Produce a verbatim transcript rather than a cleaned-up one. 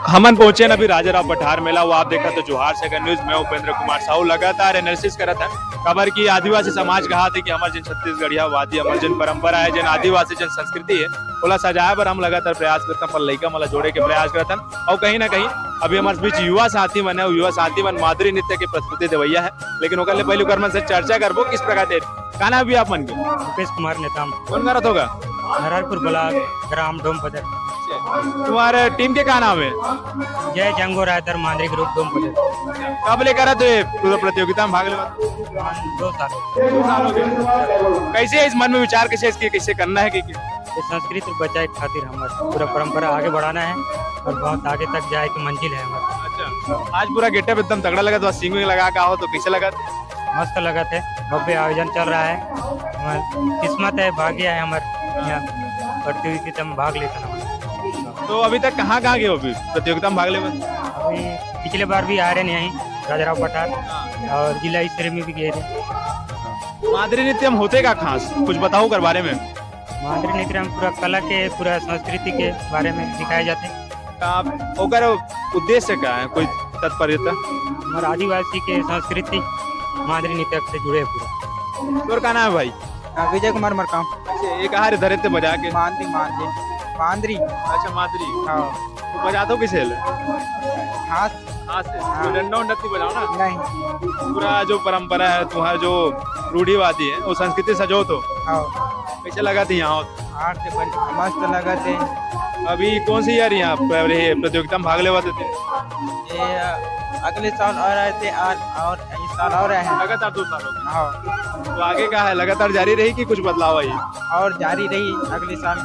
हमन पहुंचे न अभी राजा राव पठार मेला, वो आप देखत हो जोहार सेकंड न्यूज, मैं उपेंद्र कुमार साहू। लगातार एनालिसिस करत हन, काबर कि आदिवासी समाज कहाथे कि हमर जेन छत्तीसगढ़िया वादी, हमर जेन परंपरा है, जेन आदिवासी, जेन संस्कृति है, ओला सजाए बर हम लगातार प्रयास करत हन, अपन लइका मन ला जोड़े के प्रयास करत हन। और कहीं ना कहीं अभी हमारे बीच युवा साथी मन है, युवा साथी मन मादरी नृत्य के प्रस्तुति देवैया है, लेकिन ओकर ले पहले ओकर मन से चर्चा करबो किस प्रकार के। का नाम भी आप मन के? मुकेश कुमार नेताम। कौन घर होगा? नरहरपुर ब्लॉक, ग्राम डोमपदर। तुम्हारे टीम के का नाम है? जय जंगो रायतर मांदरी ग्रुप डोमपदर। कब लेकर आते हो ये पूरा प्रतियोगिता में भाग लेवा? दो साल हो गए। दो साल हो गए। कैसे है इस मन में विचार, कैसे इसकी, कैसे करना है कि, कि? ये संस्कृति बचाए खातिर हमारे पूरा परंपरा आगे बढ़ाना है और बहुत आगे तक जाए की मंजिल है हमारे। अच्छा, आज पूरा गेटअप एकदम तगड़ा लगा, तो सींग लगा का हो तो कैसे लगा? मस्त लगत है, भव्य आयोजन चल रहा है। हमार किस्मत है, भाग्य है हमार यहाँ प्रतियोगिता में भाग लेता हूँ। तो अभी तक कहाँ कहाँ गए हो अभी प्रतियोगिता में भाग लेवे? अभी पिछले बार भी आ रहे हैं यहीं राजाराव पठार और जिला स्तरीय में भी गए थे। मादरी नृत्य में होते का खास, कुछ बताओ कर बारे में। मादरी नृत्य में पूरा कला के, पूरा संस्कृति के बारे में दिखाए जाते हैं। आप ओकर उद्देश्य का है, कोई तात्पर्यता? हमारे आदिवासी के सांस्कृतिक मादरी नृत्य से जुड़े पूरा। तोर का नाम है भाई? हाँ, विजय कुमार मरकाम। अच्छा, ये कहाँ रे धरे थे बजा के? मांदरी, मांदरी। मांदरी? अच्छा, मादरी। हाँ। तो बजा दो किसे ले? हाँ। हाँ से? हाँ। कोई डंडा उंडा नहीं बजाओ ना? नहीं। पूरा जो परंपरा है, तुम्हारा जो रूढ़िवादी है, वो संस्कृति सजो तो? हाँ। कैसे लगा थे यहाँ? आठ से बढ़-, मस्त लगा थे। अभी कौन सी यार यहाँ पर ये प्रतियोगिता में भाग लेवा थे? ये अगले साल और आए थे और, और इस साल और आए हैं। लगातार दो साल हो गए। हाँ। तो आगे का है, लगातार जारी रही कि कुछ बदलाव आई? और जारी रही अगले साल।